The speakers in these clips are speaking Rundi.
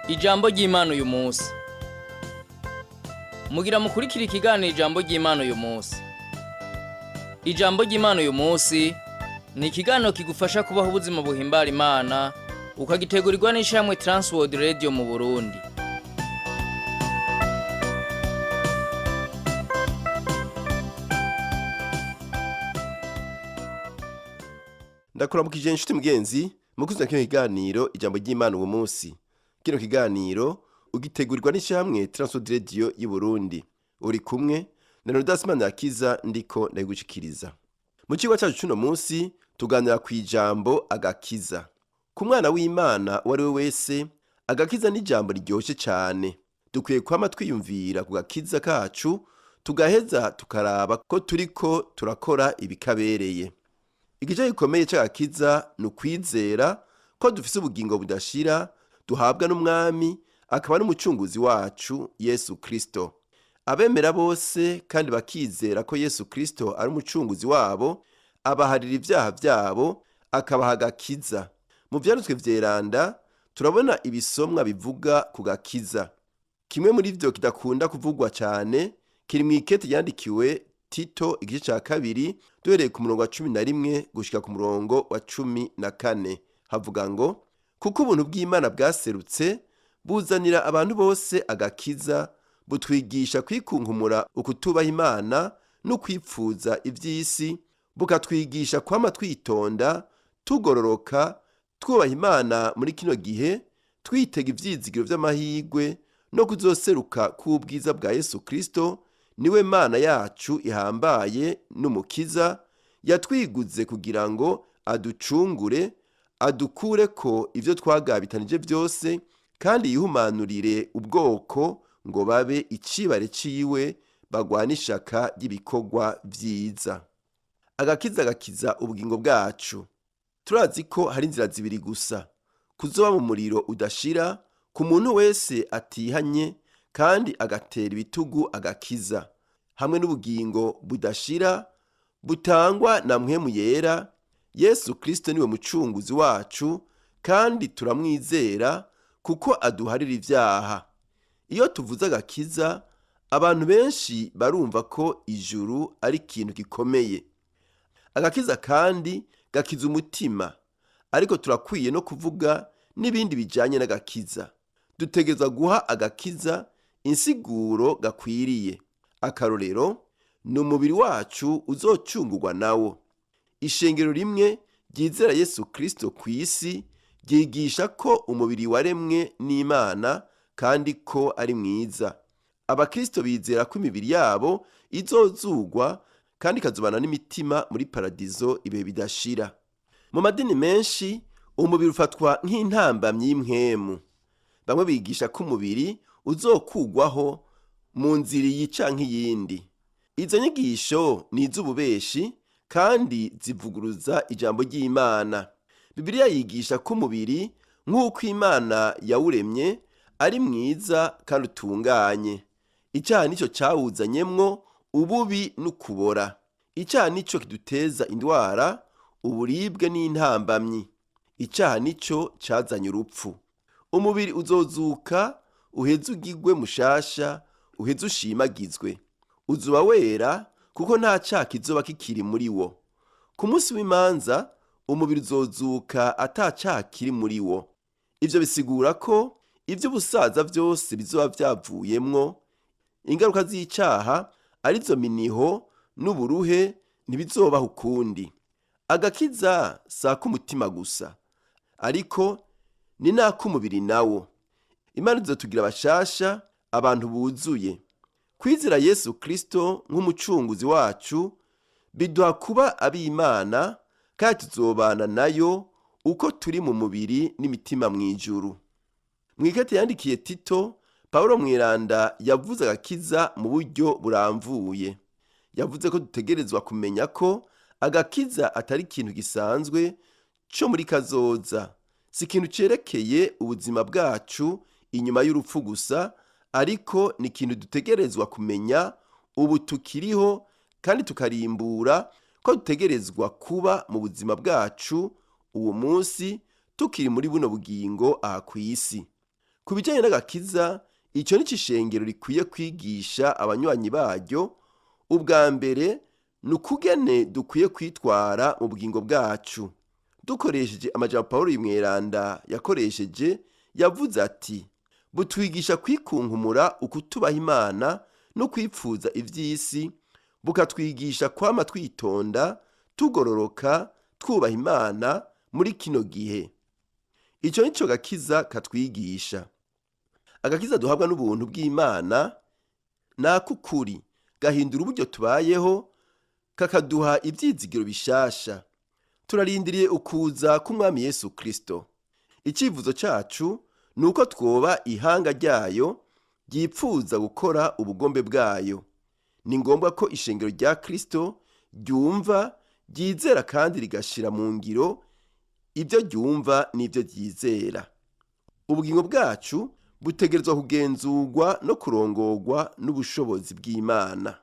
Ijambo ry'Imana uyu munsi. Mugira mukurikira ikiganiro ijambo ry'Imana uyu munsi. Ijambo ry'Imana uyu munsi ni ikiganiro kigufasha kubaho ubuzima buhimbara Imana, ukagitegurirwa n'ishirahamwe Transworld Radio mu Burundi. Ndakuramukije inshuti mugenzi mukuzi kino kiganiro ijambo ry'Imana uwo munsi. Kino kiganiro ugitegurirwa n'ishyirahamwe Transworld Radio y'u Burundi. Uri kumwe na Leonidas Manirakiza, ndiko ndabigushikiriza. Mu cigwa cacu c'uno munsi tuganira kw'ijambo agakiza. Ku mwana w'Imana uwo ari we wese, agakiza ni ijambo riryoshe cane. Dukwiye kwama twiyumvira ku gakiza kacu, tugaheza tukaraba ko turiko turakora ibikabereye. Igice gikomeye c'agakiza ni ukwizera ko dufise ubugingo budashira duhabwa n'Umwami akaba n'Umucunguzi wacu Yesu Kristo. Abemera bose kandi bakizera ko Yesu Kristo ari Umucunguzi wabo, abaharira ivyaha vyabo, akabaha agakiza. Mu Vyanditswe Vyeranda turabona ibisomwa bivuga ku gakiza. Kimwe muri vyo kidakunda kuvugwa cane kiri mw'ikete ryandikiwe Tito, igice ca kabiri, duhereye ku murongo wa 11 gushika ku murongo wa 14. Havuga ngo: "Kuko ubuntu bw'Imana bwaserutse, buzanira abantu bose agakiza, butwigisha kwikunkumura ukutubaha Imana no kwipfuza ivy'isi, bukatwigisha kwama twitonda, tugororoka, twubaha Imana muri kino gihe, twitega ivyizigiro vy'amahirwe no kuzoseruka k'ubwiza bwa Yesu Kristo, niwe Mana yacu ihambaye n'Umukiza, yatwiguze kugira ngo aducungure, adukureko ivyo twagabitanije vyose, kandi yihumanurire ubwoko ngo babe icibare ciwe, bagwane ishaka ry'ibikorwa vyiza." Agakiza gakiza ubugingo bwacu. Turazi ko hari inzira zibiri gusa: kuzoba mu muriro udashira ku muntu wese atihanye kandi agatera ibitugu agakiza, hamwe n'ubugingo budashira butangwa na Mpwemu Yera. Yesu Kristo niwe Mucunguzi wacu kandi turamwizera kuko aduharira ivyaha. Iyo tuvuze agakiza, abantu benshi barumva ko ijuru ari ikintu gikomeye. Agakiza kandi gakiza umutima, ariko turakwiye no kuvuga n'ibindi bijanye n'agakiza. Dutegerezwa guha agakiza insiguro gakwiriye. Akarorero ni umubiri wacu uzocungurwa nawo. Ishengero rimwe ryizera Yesu Kristo kw'isi ryigisha ko umubiri waremwe n'Imana kandi ko ari mwiza. Abakristo bizera ko imibiri yabo izozugwa kandi ikazobana n'imitima muri paradizo ibihe bidashira. Mu madini menshi umubiri ufatwa nk'intambamyi y'impwemu. Bamwe bigisha ko umubiri uzokugwaho mu nzira iyi canke iyindi. Izo nyigisho ni iz'ububeshi kandi zivuguruza ijambo ry'Imana. Bibiliya yigisha ko umubiri nk'uko Imana yawuremye ari mwiza kandi utunganye. Icaha nico cawuzanyemwo ububi n'ukubora. Icaha nico kiduteza indwara, uburibwe n'intambamyi. Icaha nico cazanye urupfu. Umubiri uzozuka uheze ugirwe mushasha, uheze ushimagizwe. Uzoba wera kuko nta caha kizoba kikiri muri wo. Ku munsi w'imanza umubiri uzozuka ata caha kiri muri wo. Ivyo bisigura ko ivy'ubusaza vyose bizoba vyavuyemwo. Ingaruka z'icaha arizo miniho n'uburuhe ntibizobaho ukundi. Agakiza si ak'umutima gusa, ariko ni n'ak'umubiri nawo. Imana izotugira bashasha, abantu buzuye. Kwizera Yesu Kristo nk'Umucunguzi wacu biduha kuba ab'Imana, kandi tuzobana nayo uko turi mu mubiri n'imitima mw'ijuru. Mw'ikete yandikiye Tito, Pawulo Mweranda yavuze agakiza mu buryo buramvuye. Yavuze ko dutegerezwa kumenya ko agakiza atari ikintu gisanzwe co muri kazoza. Si ikintu cerekeye ubuzima bwacu inyuma y'urupfu gusa, ariko ni ikintu dutegerezwa kumenya ubu tukiriho, kandi tukarimbura ko dutegerezwa kuba mu buzima bwacu uwo munsi tukiri muri buno bugingo aha kw'isi. Ku bijyanye n'agakiza, icyo ni ishengero rikwiye kwigisha abanywanyi baryo. Ubwa mbere ni ukugene dukwiye kwitwara mu bugingo bwacu dukoresheje amajambo Pawulo mweranda yakoresheje. Yavuze ati: "Butwigisha kwikunkumura ukutubaha Imana no kwipfuza iby'isi, bukatwigisha kwama twitonda, tugororoka, twubaha Imana muri kino gihe." Icyo ni cyo gakiza katwigisha. Agakiza duhabwa n'ubuntu bw'Imana ni ak'ukuri, gahindura uburyo tubayeho, kakaduha ibyizigiro bishasha. Turarindiriye ukuza k'Umwami Yesu Kirisito. Icyifuzo cyacu ni uko twoba ihanga ryayo ryipfuza gukora ubugombe bwayo. Ni ngombwa ko ishengero rya Kirisito ryumva, ryizera kandi rigashyira mu ngiro ibyo ryumva n'ibyo ryizera. Ubugingo bwacu butegerezwa kugenzurwa no kurongorwa n'ubushobozi bw'Imana.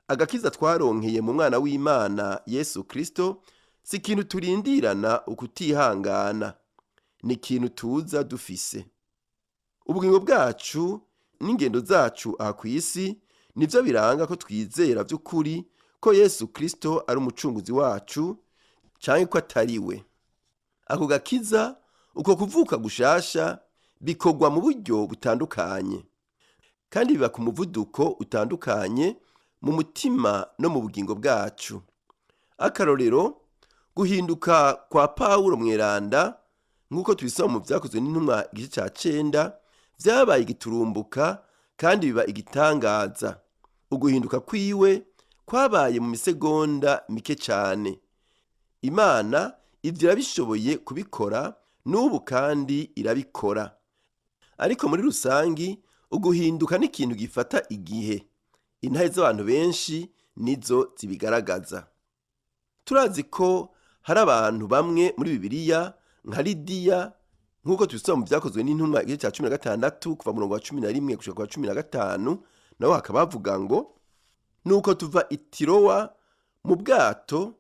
Agakiza twaronkeye mu mwana w'Imana Yesu Kirisito si ikintu turindirana ukutihangana, ni ikintu tuza dufise. Ubugingo bwacu n'ingendo zacu aha ku isi nibyo biranga ko twizera by'ukuri ko Yesu Kirisito ari umucunguzi wacu cyangwa ko atari we. Ako gakiza, uko kuvuka gushasha, bikorwa mu buryo butandukanye kandi biba ku muvuduko utandukanye mu mutima no mu bugingo bwacu. Akarorero, guhinduka kwa Pawulo mweranda, nk'uko tubisoma mu Byakozwe n'Intumwa igice cya 9, byabaye igiturumbuka kandi biba igitangaza. Uguhinduka kwiwe kwabaye mu misegonda mike cyane. Imana ibyo irabishoboye kubikora n'ubu kandi irabikora. Ariko muri rusangi, uguhinduka ni ikintu gifata igihe. Intahe z'abantu benshi nizo zibigaragaza. Turazi ko hari abantu bamwe muri Bibiliya nka Lidiya, nk'uko tubisoma mu Byakozwe n'Intumwa igice cya 16, kuva murongo wa 11 gushika ku wa 15. Naho hakaba havuga ngo: "Nuko tuva i Tirowa mu bwato,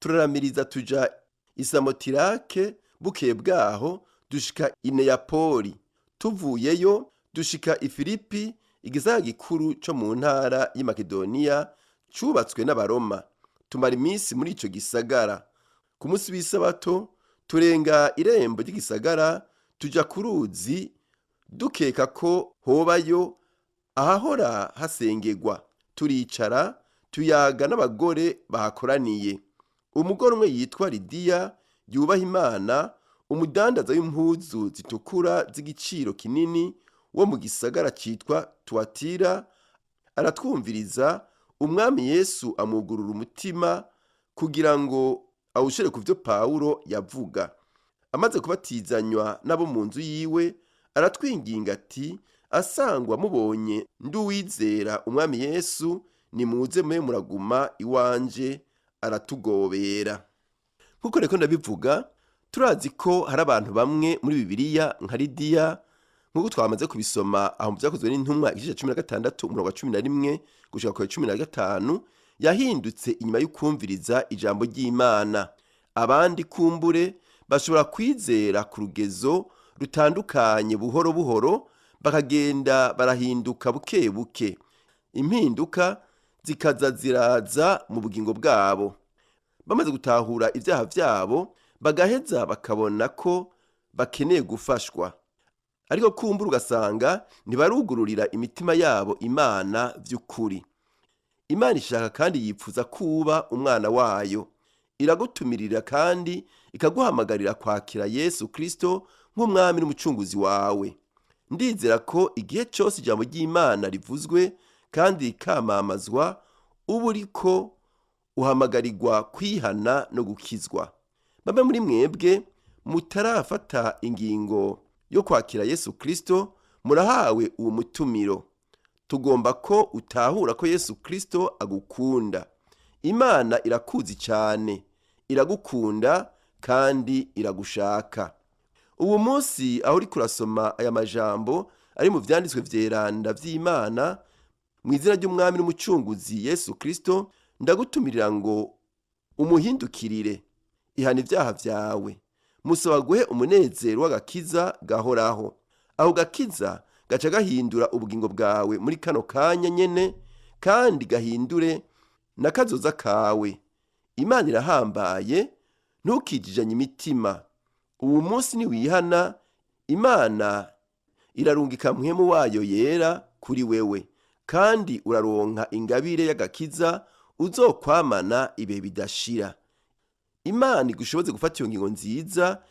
turaramiriza tuja i Samotirake, bukeye bwaho dushika i Neyapoli, tuvuyeyo dushika i Filipi, igisagara gikuru co mu ntara y'i Makedoniya cubatswe n'Abaroma. Tumara iminsi muri ico gisagara. Ku munsi w'isabato turenga irembo ry'igisagara, tuja ku ruzi, dukeka ko hobayo ahahora hasengerwa. Turicara, tuyaga n'abagore bahakoraniye. Umugore umwe yitwa Lidiya yubaha Imana, umudandaza w'impuzu zitukura z'igiciro kinini, wo mu gisagara citwa Tuwatira, aratwumviriza. Umwami Yesu amugurura umutima kugira ngo awushere ku byo Pawulo yavuga. Amaze kubatizanywa n'abo mu nzu yiwe, aratwinginga ati: 'Asangwa mubonye nduwizera Umwami Yesu, nimuze mube muraguma iwanje.' Aratugobera." Nk'uko reko ndabivuga, turazi ko hari abantu bamwe muri Bibiliya nka Lidiya, nk'uko twamaze kubisoma aho mu Byakozwe n'Intumwa igice cya 16, umurongo wa 11 gushika ku wa 15, yahindutse inyuma y'ukumviriza ijambo ry'Imana. Abandi kumbure bashobora kwizera ku rugezo rutandukanye, buhoro buhoro bakagenda barahinduka buke buke, impinduka zikaza ziraza mu bugingo bwabo bamaze gutahura ibyaha byabo, bagaheza bakabona ko bakeneye gufashwa. Ariko kumbura ugasanga ntibarugururira imitima yabo Imana by'ukuri. Imana ishaka kandi yifuza kuba umwana wayo. Iragutumirira kandi ikaguhamagarira kwakira Yesu Kirisito nk'umwami n'umucunguzi wawe. Ndizera ko igihe cyose ijambo ry'Imana rivuzwe kandi rikamamazwa, uba uriko uhamagarirwa kwihana no gukizwa. Bamwe muri mwebwe mutarafata ingingo yo kwakira Yesu Kirisito, murahawe uwo mutumiro. Tugomba ko utahura ko Yesu Kirisito agukunda. Imana irakuzi cyane, iragukunda kandi iragushaka. Uwo munsi aho uriko urasoma aya majambo ari mu vyanditswe vyeranda vy'Imana, mu izina ry'Umwami n'Umucunguzi Yesu Kirisito, ndagutumirira ngo umuhindukirire. Ihana ibyaha vyawe, musaba guhe umunezero w'agakiza gahoraho. Aho gakiza gaca gahindura ubugingo bwawe muri kano kanya nyene, kandi gahindure n'akazoza kawe. Imana irahambaye, ntukijijanye imitima. Uwu munsi niwihana, Imana irarungika mpwemu wayo yera kuri wewe, kandi uraronka ingabire y'agakiza uzokwamana ibihe bidashira. Imana igushoboze gufata iyo ngingo nziza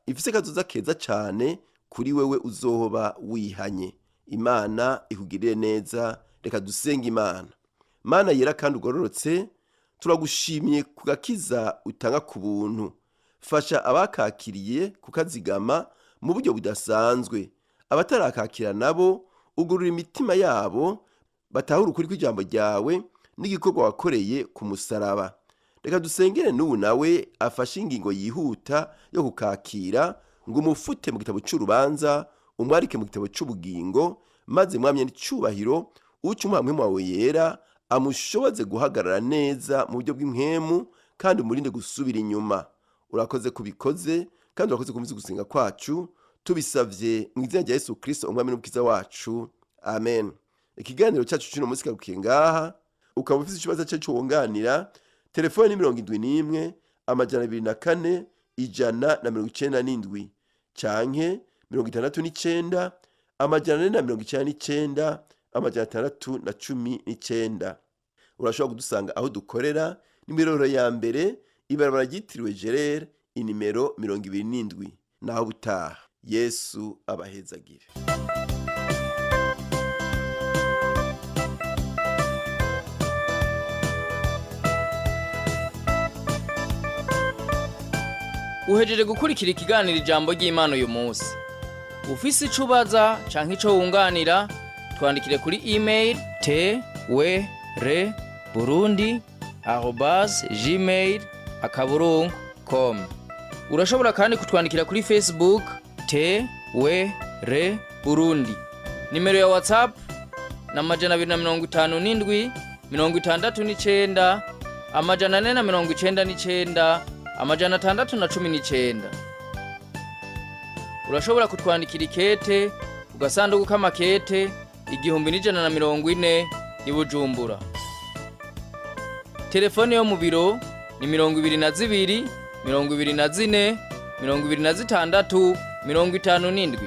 ifise akazoza keza cane kuri wewe uzoba wihanye. Imana ikugirire neza. Reka dusenge Imana. Mana yera kandi ugororotse, turagushimiye ku gakiza utanga ku buntu. Fasha abakakiriye kukazigama mu buryo budasanzwe. Abatarakakira nabo ugurura imitima yabo, batahura ukuri kw'ijambo ryawe n'igikorwa wakoreye ku musaraba. Reka dusengere n'ubu nawe afashe ingingo yihuta yo kukakira, ngo umufute mu gitabo c'urubanza, umwarike mu gitabo c'ubugingo, maze mwamye n'icubahiro uce umuha mpwemu wawe yera, amushoboze guhagarara neza mu buryo bw'impwemu, kandi umurinde gusubira inyuma. Urakoze kubikoze, kandi urakoze kumva gusenga kwacu. Tubisavye mu izina rya Yesu Kristo, umwami n'umukiza wacu, amen. Ikiganiro cyacu cy'uno munsi kagukiye ngaha. Ukaba ufise ikibazo cyacu wunganira, telefone ni 71 204 197 canke 69 499 619. Urashobora kudusanga aho dukorera nimero ya mbere, ibarabara ryitiriwe Gerere, inimero 27. Naho butaha, Yesu abahezagire. Uhejeje gukurikira ikiganiro ijambo ry'Imana uyu munsi. Ufise ico ubaza canke ico wunganira, twandikire kuri email twr burundi@gmail.com. Urashobora kandi kutwandikira kuri Facebook TWR Burundi. Nimero ya WhatsApp na 257 69 499 619. Urashobora kutwandikira ikete ku gasanduku k'amakete 1140 i Bujumbura. Telefone yo mu biro ni 22 24 26 57.